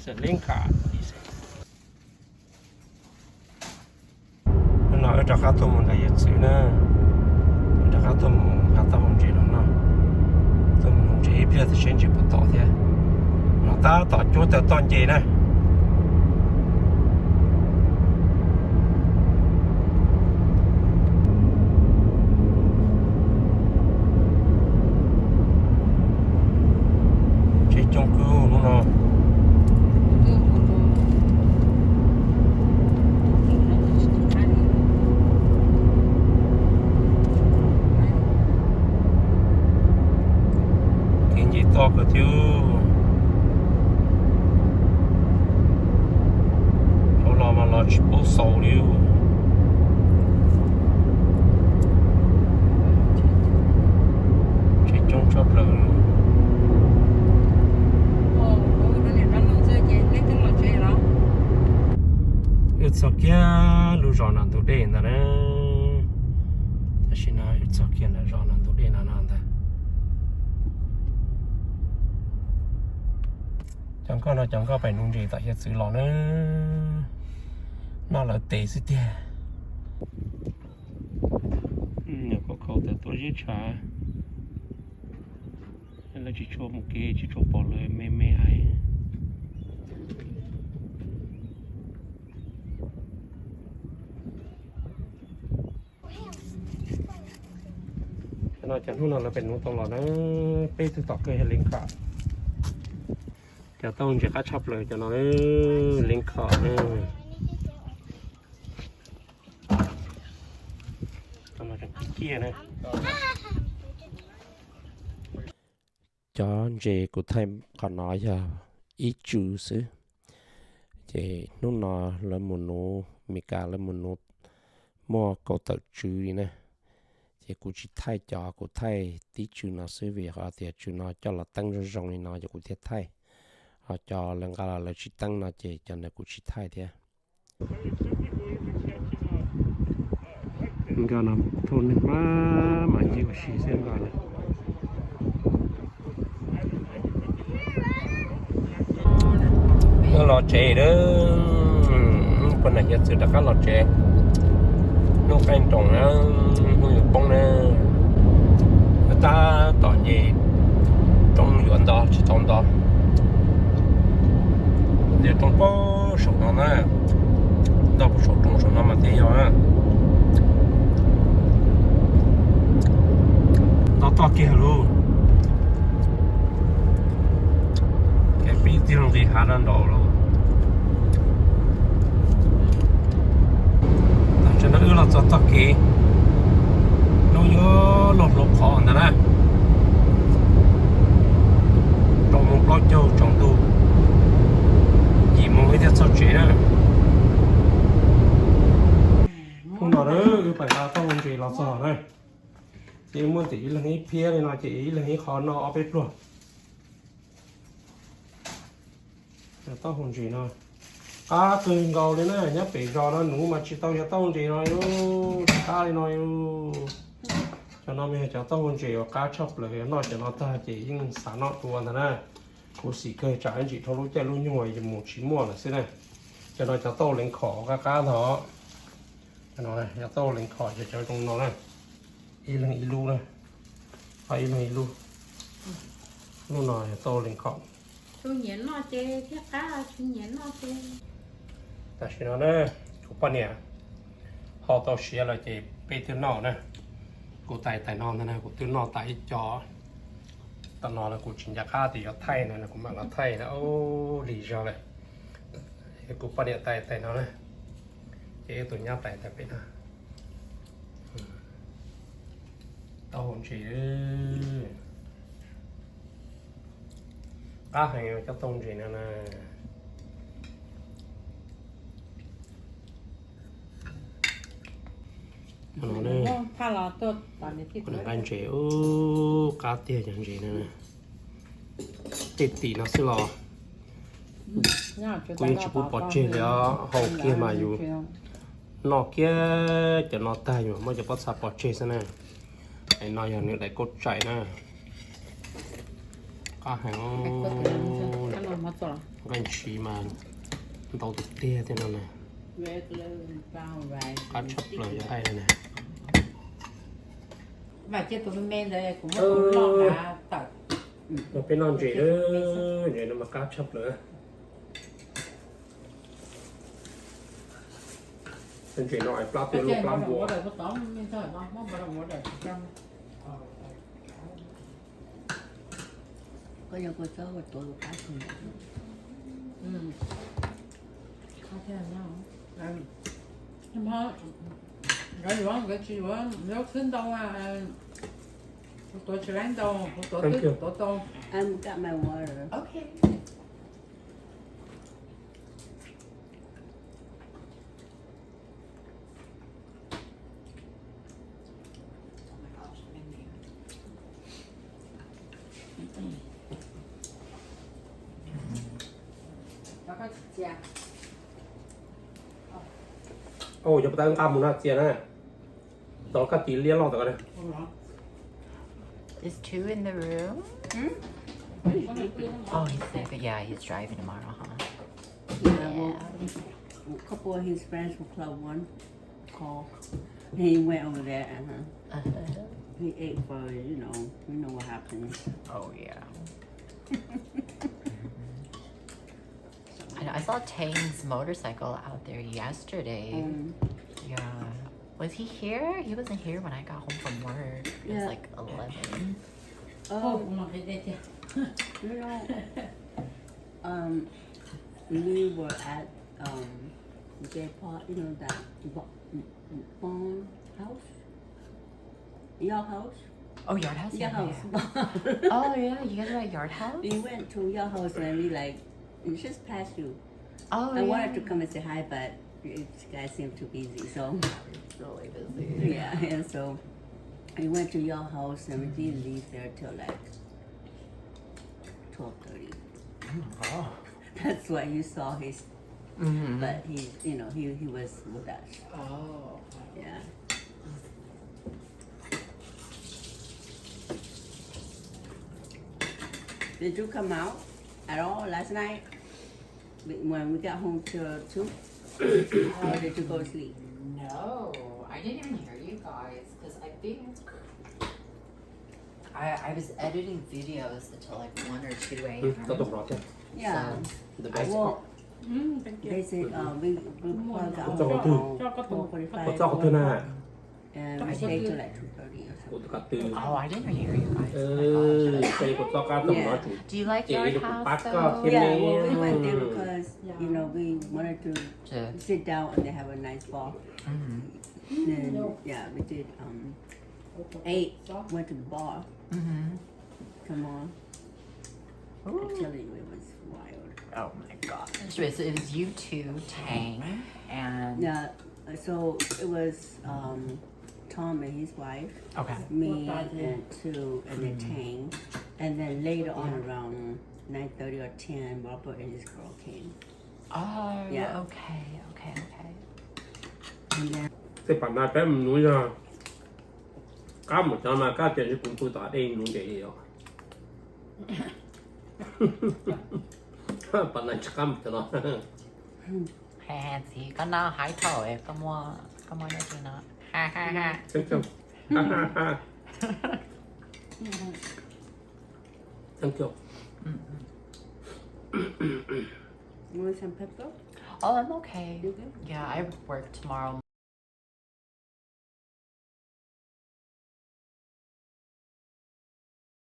Xeem Leej Kham. Hnub no wb rov qab tuaj mus nram yawg txwv na, rov qab tuaj mus nqa taub hau ntses los noj, tuaj mus ntses ib pliag tso seb ntses puas tom thiab. No tab tom cuab taws toj nce na. Tsheb coob kawg hnub no. Kev nce toj kawg thiab. Dhau los mas los tsis paub xaus li. Tsheb coob tshaj plaws. Wb txog kiag lub zos nram ntug dej ntag na. Tam sim no wb txog kiag nram zos nram ntug dej no no ntag. Cov nkoj no cov nkoj pem nuv ntses tom hiav txwv los na, noj lawv tes xwb tiag. Nyuam qhuav khaus tawm tuaj zeb tshav, lawv tsis tshua mus kev tsis tshua pom lawv me me hais. Cov no cov hnub no lawv pem nuv tau los na, peb tug tom kawg yog Leej Kham. Cov taub hau ntses qab tshaj plaws cov no, Leej Kham na. Cov no cov kiag kiag na. Cov ntses kuv thaij qhov no yog ib tswm xwb. Ces hnub no lawv mus nuv Mes Kas, lawv mus nuv muaj kaum tawm tswm li na. Ces kuv tsis thaij cov, kuv thaij tib tswm no xwb vim qhov tias tswm no coj los teeb zoo zoo li no ces kuv thiaj thaij. Ho cov lawv nqa los lawv tsis teeb no ces cov ntawd kuv tsis thaij thiab. Nkoj no thauj neeg maj mam nce ua si xwb nkoj na. Los tsev lawm, puag nram hiav txwv rov qab los tsev. Hnub qaij nroos na, hnub yuav poob na. Tab tom nce roob yuav nto tsis tau nto. Nce roob puag saum no na, nto puag saum roob saum no mas thiaj yog na. Nto toj kiag lauj. Ces pib tig loo nqis hav no nraud lauj. Tam sim no wb los txog txoj kev, hnub yuav luag hluav qhov ntag na. Rau moos plaub caug tsaus ntuj, yim moos wb thiaj txog tsev na. Hnub no wb pais nqa taub hau ntses los txog na. Ces muaj ntawm ib leeg ib phiab li no ces ib leeg ib qho noj ob peb pluag. Cov taub hau ntses no qab kawg nkaus li na, nyob pem zos no nuv mas tsis tau cov taub hau ntses no, qab li no. Cov no mas yog cov taub hau ntses uas qab tshaj plaws, yog noj cov no tag ces yeej xav noj dua ntag na. Khuv xim kawg tsam ib ntsis dhau lub caij lub nyoog mus tsis muaj lawm xwb na. Cov no cov taub hau Leej Kham qab qab ntag. Cov no yog taub hau Leej Kham, cov zoo no na, ib leeg ib lub na, ib leeg ib lub. Lub no yog taub hau Leej Kham. Tam sim no na, kuv poj niam hau tau siav lawm ces peb twb noj na. Kuv tais tais no ntag na, kuv twb noj tas ib co. Tam no los kuv tsis nco qab tias yuav thaij na, kuv mam los thaij na, lig zog lawm. Kuv poj niam tais tais no na, ces ib tug nyab tais tais pem no. Taub hau ntses, qab heev cov taub hau ntses no na. Kuv nqa ntses, ub, qab tiag cov ntses no. Tej tim no xwb los kuv yeej tsis pub pov tseg li os, hau kiag mas yus noj kiag cov no tag yus muab cov pob txha pov tseg xwb na. Es no yog nws daim kauj tsaim na. Qab heev. Nqaij ntshis mas ntau tiag tiag thiab no na. Qab tshaj plaws cov nqaij no na. Peb noj ntses, ntses no mas qab tshaj plaws. Ntses no plab tuaj luaj plab npua. Nkawd yuav, nkawd tsis yuav zaub txhwb ntau, kuv tuav tsis laib ntau, kuv tuav twb tuav tau. Au, yog puas tau nqa mus no txias na. Tau koj tis liab loj tau. There's two in the room. Oh, he's sleeping. Yeah, he's driving tomorrow, huh? Yeah, well, a couple of his friends from Club One called. He went over there and uh, he ate for, you know, you know what happens. Oh, yeah. I know, I saw Tang's motorcycle out there yesterday. Yeah. Was he here? He wasn't here when I got home from work. It was like eleven. Um, you know, um, we were at um, J Paul, you know, that Bond house? Your house? Oh, Yard House? Your house. Oh, yeah, you guys were at Yard House? We went to your house and we like, we just passed you. Oh, I wanted to come and say hi, but you guys seem too busy, so. Really busy. Yeah, and so we went to your house and we didn't leave there till like twelve thirty. Oh my God. That's why you saw his, but he, you know, he, he was with us. Oh. Yeah. Did you come out at all last night when we got home till two? Or did you go to sleep? No, I didn't even hear you guys because I think I, I was editing videos until like one or two a.m. Yeah. So, the best. Well, they said uh, we, we probably got home around four forty-five, four o'clock. And we stayed till like two thirty or something. Oh, I didn't hear you guys. Oh my gosh. Do you like Yard House though? Yeah, well, we went there because, you know, we wanted to sit down and they have a nice bar. And yeah, we did um, ate, went to the bar. Come on. I'm telling you, it was wild. Oh my gosh. Wait, so it was you two, Tang, and... Yeah, so it was um, Tom and his wife, okay, me and two, and then Tang. And then later on around nine thirty or ten, Robert and his girl came. Oh, yeah, okay, okay, okay. And then... Tej pam no peb mus nuv yog qab mus cov mas kab tias kuv pw tom dej nuv ntses li os. Pam no tsis qab mus cov no. Txiv, koj noj hais thaum koj muaj, koj muaj dab tsi no. Ha ha ha. Thank you. You want some pepper? Oh, I'm okay. You good? Yeah, I work tomorrow